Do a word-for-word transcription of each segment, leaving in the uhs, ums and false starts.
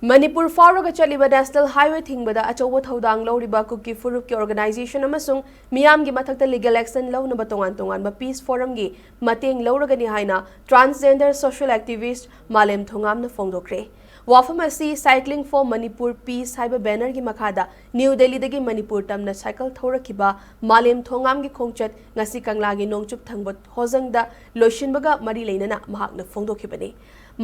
ꯃꯅꯤꯄꯨꯔ ꯐꯥꯎꯔꯒ ꯆꯠꯂꯤꯕ national highway ꯊꯤꯡꯕꯗ ꯑꯆꯧꯕ ꯊꯧꯗꯥꯡ ꯂꯧꯔꯤꯕ ꯀꯨꯀꯤ ꯐꯨꯔꯨꯞꯀꯤ ꯑꯣꯔꯒꯅꯥꯏꯖꯦꯁꯟ ꯑꯃꯁꯨꯡ ꯃꯤꯌꯥꯝꯒꯤ ꯃꯊꯛꯇ ꯂꯤꯒꯦꯜ ꯑꯦꯛꯁꯟ ꯂꯧꯅꯕ ꯇꯣꯉꯥꯟ ꯇꯣꯉꯥꯟꯕ ꯄꯤꯁ ꯐꯣꯔꯝꯒꯤ ꯃꯇꯦꯡ ꯂꯧꯔꯒꯅꯤ ꯍꯥꯏꯅ ꯇ꯭ꯔꯥꯟꯁꯖꯦꯟꯗꯔ ꯁꯣꯁꯤꯌꯦꯜ ꯑꯦꯛꯇꯤꯚꯤꯁ꯭ꯠ ꯃꯥꯂꯦꯝ ꯊꯣꯉꯥꯝꯅ ꯐꯣꯡꯗꯣꯛꯈ꯭ꯔꯦ꯫ ꯋꯥꯐꯝ ꯑꯁꯤ Cycling for Manipur Peace ꯍꯥꯏꯕ ꯕꯦꯅꯔꯒꯤ ꯃꯈꯥꯗ ꯅ꯭ꯌꯨ ꯗꯦꯜꯂꯤꯗꯒꯤ ꯃꯅꯤꯄꯨꯔ ꯇꯝꯅ ꯁꯥꯏꯀꯜ ꯊꯧꯔꯛꯈꯤꯕ ꯃꯥꯂꯦꯝ ꯊꯣꯉꯥꯝꯒꯤ ꯈꯣꯡꯆꯠ ꯉꯁꯤ ꯀꯪꯂꯥꯒꯤ ꯅꯣꯡꯆꯨꯞ ꯊꯪꯕ ꯍꯣꯖꯪꯗ ꯂꯣꯏꯁꯤꯟꯕꯒ ꯃꯔꯤ ꯂꯩꯅꯅ ꯃꯍꯥꯛꯅ ꯐꯣꯡꯗꯣꯛꯈꯤꯕꯅꯤ꯫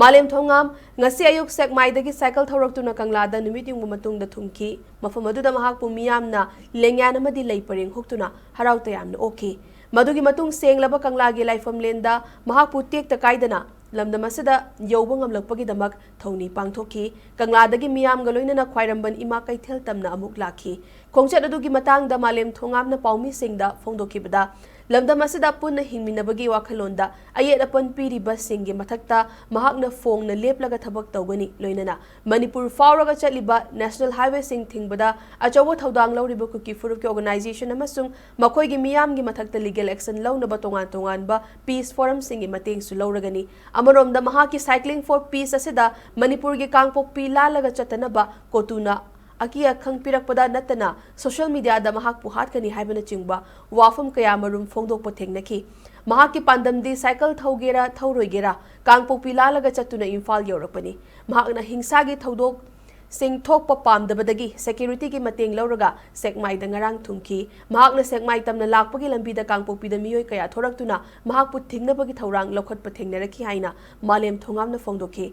ꯃꯥꯂꯦꯝ ꯊꯣꯉꯥꯝ ꯉꯁꯤ ꯑꯌꯨꯛ ꯁꯦꯛꯃꯥꯏꯗꯒꯤ ꯁꯥꯏꯀꯜ ꯊꯧꯔꯛꯇꯨꯅ ꯀꯪꯂꯥꯗ ꯅꯨꯃꯤꯠ ꯌꯨꯡꯕ ꯃꯇꯨꯡꯗ ꯊꯨꯡꯈꯤ꯫ ꯃꯐꯝ ꯑꯗꯨꯗ ꯃꯍꯥꯛꯄꯨ ꯃꯤꯌꯥꯝꯅ ꯂꯦꯡꯌꯥꯟ ꯑꯃꯗꯤ ꯂꯩ ꯄꯔꯦꯡ ꯍꯨꯛꯇꯨꯅ ꯍꯔꯥꯎ ꯇꯌꯥꯝꯅ ꯑꯣꯛꯈꯤ꯫ ꯃꯗꯨꯒꯤ ꯃꯇꯨꯡ ꯁꯦꯡꯂꯕ ꯀꯪꯂꯥꯒꯤ ꯂꯥꯏꯐꯝꯂꯦꯟꯗ ꯃꯍꯥꯛꯄꯨ ꯇꯦꯛꯇ ꯀꯥꯏꯗꯅ ꯂꯝꯗꯝ ꯑꯁꯤꯗ ꯌꯧꯕ ꯉꯝꯂꯛꯄꯒꯤꯗꯃꯛ ꯊꯧꯅꯤ ꯄꯥꯡꯊꯣꯛꯈꯤ꯫ ꯀꯪꯂꯥꯗꯒꯤ ꯃꯤꯌꯥꯝꯒ ꯂꯣꯏꯅꯅ ꯈ꯭ꯋꯥꯏꯔꯝꯕꯟ ꯏꯃꯥ ꯀꯩꯊꯦꯜ ꯇꯝꯅ ꯑꯃꯨꯛ ꯂꯥꯛꯈꯤ꯫ ꯈꯣꯡꯆꯠ ꯑꯗꯨꯒꯤ ꯃꯇꯥꯡꯗ ꯃꯥꯂꯦꯝ ꯊꯣꯉꯥꯝꯅ ꯄꯥꯎꯃꯤꯁꯤꯡꯗ ꯐꯣꯡꯗꯣꯛꯈꯤꯕꯗ, ꯂꯝꯗꯝ ꯑꯁꯤꯗ ꯄꯨꯟꯅ ꯍꯤꯡꯃꯤꯟꯅꯕꯒꯤ ꯋꯥꯈꯜꯂꯣꯟꯗ ꯑꯌꯦꯠ ꯑꯄꯟ ꯄꯤꯔꯤꯕꯁꯤꯡꯒꯤ ꯃꯊꯛꯇ ꯃꯍꯥꯛꯅ ꯐꯣꯡꯅ ꯂꯦꯞꯂꯒ ꯊꯕꯛ ꯇꯧꯒꯅꯤ, ꯂꯣꯏꯅꯅ ꯃꯅꯤꯄꯨꯔ ꯐꯥꯎꯔꯒ ꯆꯠꯂꯤꯕ ꯅꯦꯁꯅꯦꯜ ꯍꯥꯏꯋꯦꯁꯤꯡ ꯊꯤꯡꯕꯗ ꯑꯆꯧꯕ ꯊꯧꯗꯥꯡ ꯂꯧꯔꯤꯕ ꯀꯨꯀꯤ ꯐꯨꯔꯨꯞꯀꯤ ꯑꯣꯔꯒꯅꯥꯏꯖꯦꯁꯟ ꯑꯃꯁꯨꯡ ꯃꯈꯣꯏꯒꯤ ꯃꯤꯌꯥꯝꯒꯤ ꯃꯊꯛꯇ ꯂꯤꯒꯦꯜ ꯑꯦꯛꯁꯟ ꯂꯧꯅꯕ ꯇꯣꯉꯥꯟ ꯇꯣꯉꯥꯟꯕ ꯄꯤꯁ ꯐꯣꯔꯝꯁꯤꯡꯒꯤ ꯃꯇꯦꯡꯁꯨ ꯂꯧꯔꯒꯅꯤ꯫ ꯑꯃꯔꯣꯝꯗ, ꯃꯍꯥꯛꯀꯤ Cycling for Peace ꯑꯁꯤꯗ ꯃꯅꯤꯄꯨꯔꯒꯤ ꯀꯥꯡꯄꯣꯛꯄꯤ ꯂꯥꯜꯂꯒ ꯆꯠꯇꯅꯕ ꯀꯣꯇꯨꯅ ꯑꯀꯤ ꯑꯈꯪ ꯄꯤꯔꯛꯄꯗ ꯅꯠꯇꯅ, ꯁꯣꯁꯤꯌꯦꯜ ꯃꯤꯗꯤꯌꯥꯗ ꯃꯍꯥꯛꯄꯨ ꯍꯥꯠꯀꯅꯤ ꯍꯥꯏꯕꯅꯆꯤꯡꯕ ꯋꯥꯐꯝ ꯀꯌꯥꯃꯔꯨꯝ ꯐꯣꯡꯗꯣꯛꯄ ꯊꯦꯡꯅꯈꯤ꯫ ꯃꯍꯥꯛꯀꯤ ꯄꯥꯟꯗꯝꯗꯤ ꯁꯥꯏꯀꯜ ꯊꯧꯒꯦꯔꯥ ꯊꯧꯔꯣꯏꯒꯦꯔꯥ ꯀꯥꯡꯄꯣꯛꯄꯤ ꯂꯥꯜꯂꯒ ꯆꯠꯇꯨꯅ ꯏꯝꯐꯥꯜ ꯌꯧꯔꯛꯄꯅꯤ꯫ ꯃꯍꯥꯛꯅ ꯍꯤꯡꯁꯥꯒꯤ ꯊꯧꯗꯣꯛꯁꯤꯡ ꯊꯣꯛꯄ ꯄꯥꯝꯗꯕꯗꯒꯤ ꯁꯦꯀ꯭ꯌꯨꯔꯤꯇꯤꯒꯤ ꯃꯇꯦꯡ ꯂꯧꯔꯒ ꯁꯦꯛꯃꯥꯏꯗ ꯉꯔꯥꯡ ꯊꯨꯡꯈꯤ꯫ ꯃꯍꯥꯛꯅ ꯁꯦꯛꯃꯥꯏ ꯇꯝꯅ ꯂꯥꯛꯄꯒꯤ ꯂꯝꯕꯤꯗ ꯀꯥꯡꯄꯣꯛꯄꯤꯗ ꯃꯤꯑꯣꯏ ꯀꯌꯥ ꯊꯣꯔꯛꯇꯨꯅ ꯃꯍꯥꯛꯄꯨ ꯊꯤꯡꯅꯕꯒꯤ ꯊꯧꯔꯥꯡ ꯂꯧꯈꯠꯄ ꯊꯦꯡꯅꯔꯛꯈꯤ ꯍꯥꯏꯅ ꯃꯥꯂꯦꯝ ꯊꯣꯉꯥꯝꯅ ꯐꯣꯡꯗꯣꯛꯈꯤ꯫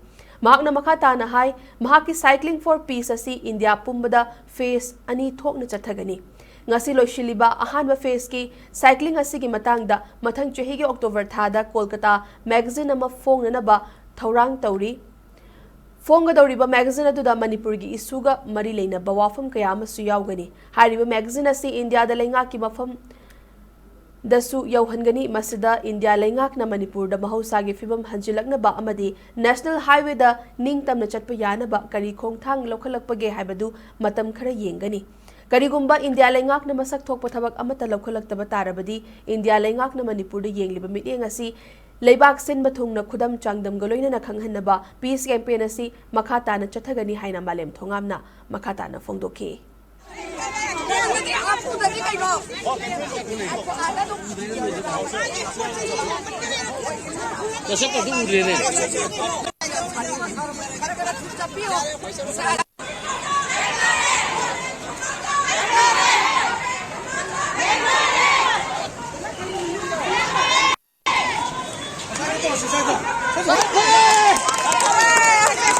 ꯃꯍꯥꯛꯅ ꯃꯈꯥ ꯇꯥꯅ ꯍꯥꯏ, ꯃꯍꯥꯛꯀꯤ Cycling for Peace ꯑꯁꯤ ꯏꯟꯗꯤꯌꯥ ꯄꯨꯝꯕꯗ ꯐꯦꯖ ꯑꯅꯤ ꯊꯣꯛꯅ ꯆꯠꯊꯒꯅꯤ꯫ ꯉꯁꯤ ꯂꯣꯏꯁꯤꯜꯂꯤꯕ ꯑꯍꯥꯟꯕ ꯐꯦꯖꯀꯤ ꯁꯥꯏꯀ꯭ꯂꯤꯡ ꯑꯁꯤꯒꯤ ꯃꯇꯥꯡꯗ ꯃꯊꯪ ꯆꯍꯤꯒꯤ ꯑꯣꯛꯇꯣꯕꯔ ꯊꯥꯗ ꯀꯣꯜꯀꯇꯥ ꯃꯦꯒꯥꯖꯤꯟ ꯑꯃ ꯐꯣꯡꯅꯅꯕ ꯊꯧꯔꯥꯡ ꯇꯧꯔꯤ꯫ ꯐꯣꯡꯒꯗꯧꯔꯤꯕ ꯃꯦꯒꯥꯖꯤꯟ ꯑꯗꯨꯗ ꯃꯅꯤꯄꯨꯔꯒꯤ ꯏꯁꯨꯒ ꯃꯔꯤ ꯂꯩꯅꯕ ꯋꯥꯐꯝ ꯀꯌꯥ ꯑꯃꯁꯨ ꯌꯥꯎꯒꯅꯤ꯫ ꯍꯥꯏꯔꯤꯕ ꯃꯦꯒꯥꯖꯤꯟ ꯑꯁꯤ ꯏꯟꯗꯤꯌꯥꯗ ꯂꯩꯉꯥꯛꯀꯤ ꯃꯐꯝ ꯗꯁꯨ ꯌꯧꯍꯟꯒꯅꯤ꯫ ꯃꯁꯤꯗ ꯏꯟꯗꯤꯌꯥ ꯂꯩꯉꯥꯛꯅ ꯃꯅꯤꯄꯨꯔꯗ ꯃꯍꯧꯁꯥꯒꯤ ꯐꯤꯕꯝ ꯍꯟꯖꯤꯜꯂꯛꯅꯕ ꯑꯃꯗꯤ ꯅꯦꯁꯅꯦꯜ ꯍꯥꯏꯋꯦꯗ ꯅꯤꯡꯇꯝꯅ ꯆꯠꯄ ꯌꯥꯅꯕ ꯀꯔꯤ ꯈꯣꯡꯊꯥꯡ ꯂꯧꯈꯠꯂꯛꯄꯒꯦ ꯍꯥꯏꯕꯗꯨ ꯃꯇꯝ ꯈꯔ ꯌꯦꯡꯒꯅꯤ꯫ ꯀꯔꯤꯒꯨꯝꯕ ꯏꯟꯗꯤꯌꯥ ꯂꯩꯉꯥꯛꯅ ꯃꯁꯛ ꯊꯣꯛꯄ ꯊꯕꯛ ꯑꯃꯠꯇ ꯂꯧꯈꯠꯂꯛꯇꯕ ꯇꯥꯔꯕꯗꯤ, ꯏꯟꯗꯤꯌꯥ ꯂꯩꯉꯥꯛꯅ ꯃꯅꯤꯄꯨꯔꯗ ꯌꯦꯡꯂꯤꯕ ꯃꯤꯠꯌꯦꯡ ꯑꯁꯤ ꯂꯩꯕꯥꯛ ꯁꯤꯟꯕ ꯊꯨꯡꯅ ꯈꯨꯗꯝ ꯆꯥꯡꯗꯝꯒ ꯂꯣꯏꯅꯅ ꯈꯪꯍꯟꯅꯕ peace campaign ꯑꯁꯤ ꯃꯈꯥ ꯇꯥꯅ ꯆꯠꯊꯒꯅꯤ ꯍꯥꯏꯅ ꯃꯥꯂꯦꯝ ꯊꯣꯉꯥꯝꯅ ꯃꯈꯥ ꯇꯥꯅ ꯐꯣꯡꯗꯣꯛꯈꯤ꯫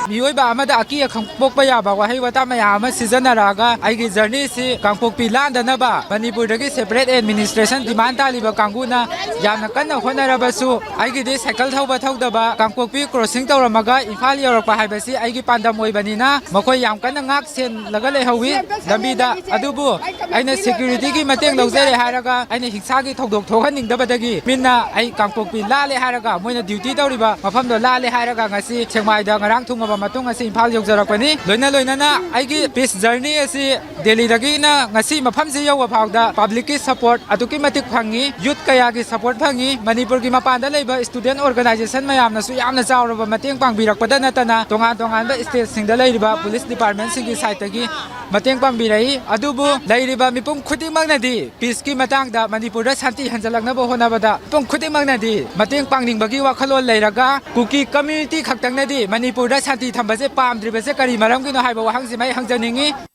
ꯃꯤꯑꯣꯏꯕ ꯑꯃꯗ ꯑꯀꯤ ꯑꯈꯪ ꯄꯣꯛꯄ ꯌꯥꯕ ꯋꯥꯍꯩ ꯋꯥꯇꯥ ꯃꯌꯥꯝ ꯑꯃ ꯁꯤꯖꯤꯟꯅꯔꯛꯑꯒ ꯑꯩꯒꯤ journey ꯁꯤ ꯀꯥꯡꯄꯣꯛꯄꯤ ꯂꯥꯟꯗꯅꯕ ꯃꯅꯤꯄꯨꯔꯗꯒꯤ separate administration demand ꯇꯥꯜꯂꯤꯕ ꯀꯥꯡꯕꯨꯅ ꯌꯥꯝꯅ ꯀꯟꯅ ꯍꯣꯠꯅꯔꯕꯁꯨ ꯑꯩꯒꯤꯗꯤ cycle ꯊꯧꯕ ꯊꯧꯗꯕ ꯀꯥꯡꯄꯣꯛꯄꯤ crossing ꯇꯧꯔꯝꯃꯒ ꯏꯝꯐꯥꯜ ꯌꯧꯔꯛꯄ ꯍꯥꯏꯕꯁꯤ ꯑꯩꯒꯤ ꯄꯥꯟꯗꯝ ꯑꯣꯏꯕꯅꯤꯅ ꯃꯈꯣꯏ ꯌꯥꯝ ꯀꯟꯅ ꯉꯥꯛ ꯁꯦꯜꯂꯒ ꯂꯩꯍꯧꯋꯤ ꯂꯝꯕꯤꯗ꯫ ꯑꯗꯨꯕꯨ ꯑꯩꯅ security ꯒꯤ ꯃꯇꯦꯡ ꯂꯧꯖꯔꯦ ꯍꯥꯏꯔꯒ ꯑꯩꯅ ꯍꯤꯡꯁꯥꯒꯤ ꯊꯧꯗꯣꯛ ꯊꯣꯛꯍꯟꯅꯤꯡꯗꯕꯗꯒꯤ ꯃꯤꯅ ꯑꯩ ꯀꯥꯡꯄꯣꯛꯄꯤ ꯂꯥꯜꯂꯦ ꯍꯥꯏꯔꯒ ꯃꯣꯏꯅ duty ꯇꯧꯔꯤꯕ ꯃꯐꯝꯗꯣ ꯂꯥꯜꯂꯦ ꯍꯥꯏꯔꯒ ꯉꯁꯤ ꯁꯦꯛꯃꯥꯏꯗ ꯉꯔꯥꯡ ꯊꯨꯡꯉꯕ ꯃꯇꯨꯡ ꯉꯁꯤ ꯏꯝꯐꯥꯜ ꯌꯧꯖꯔꯛꯄꯅꯤ꯫ ꯂꯣꯏꯅ ꯂꯣꯏꯅꯅ ꯑꯩꯒꯤ peace journey ꯑꯁꯤ ꯗꯦꯜꯂꯤꯗꯒꯤꯅ ꯉꯁꯤ ꯃꯐꯝꯁꯤ ꯌꯧꯕ ꯐꯥꯎꯗ public ꯀꯤ support ꯑꯗꯨꯛꯀꯤ ꯃꯇꯤꯛ ꯐꯪꯉꯤ꯫ Youth ꯀꯌꯥꯒꯤ support ꯐꯪꯉꯤ꯫ ꯃꯅꯤꯄꯨꯔꯒꯤ ꯃꯄꯥꯟꯗ ꯂꯩꯕ student organization ꯃꯌꯥꯝꯅꯁꯨ ꯌꯥꯝꯅ ꯆꯥꯎꯔꯕ ꯃꯇꯦꯡ ꯄꯥꯡꯕꯤꯔꯛꯄꯗ ꯅꯠꯇꯅ ꯇꯣꯉꯥꯟ ꯇꯣꯉꯥꯟꯕ state ꯁꯤꯡꯗ ꯂꯩꯔꯤꯕ police department ꯁꯤꯡꯒꯤ side ꯇꯒꯤ ꯃꯇꯦꯡ ꯄꯥꯡꯕꯤꯔꯛꯏ꯫ ꯑꯗꯨꯕꯨ ꯂꯩꯔꯤꯕ ꯃꯤꯄꯨꯝ ꯈꯨꯗꯤꯡꯃꯛꯅꯗꯤ peace ꯀꯤ ꯃꯇꯥꯡꯗ ꯃꯅꯤꯄꯨꯔꯗ ꯁꯥꯟꯇꯤ ꯍꯟꯖꯤꯜꯂꯛꯅꯕ ꯍꯣꯠꯅꯕꯗ ꯃꯤꯄꯨꯝ ꯈꯨꯗꯤꯡꯃꯛꯅꯗꯤ ꯃꯇꯦꯡ ꯄꯥꯡꯅꯤꯡꯕꯒꯤ ꯋꯥꯈꯜꯂꯣꯟ ꯂꯩꯔꯒ ꯀꯨꯀꯤ community ꯈꯛꯇꯪꯅꯗꯤ ꯃꯅꯤꯄꯨꯔꯗ ꯁꯥꯟꯇꯤ ꯊꯝꯕꯁꯦ ꯄꯥꯝꯗ꯭ꯔꯤꯕꯁꯦ ꯀꯔꯤ ꯃꯔꯝꯒꯤꯅꯣ ꯍꯥꯏꯕ ꯋꯥꯍꯪꯁꯤꯃ ꯑꯩ ꯍꯪꯖꯅꯤꯡꯉꯤ꯫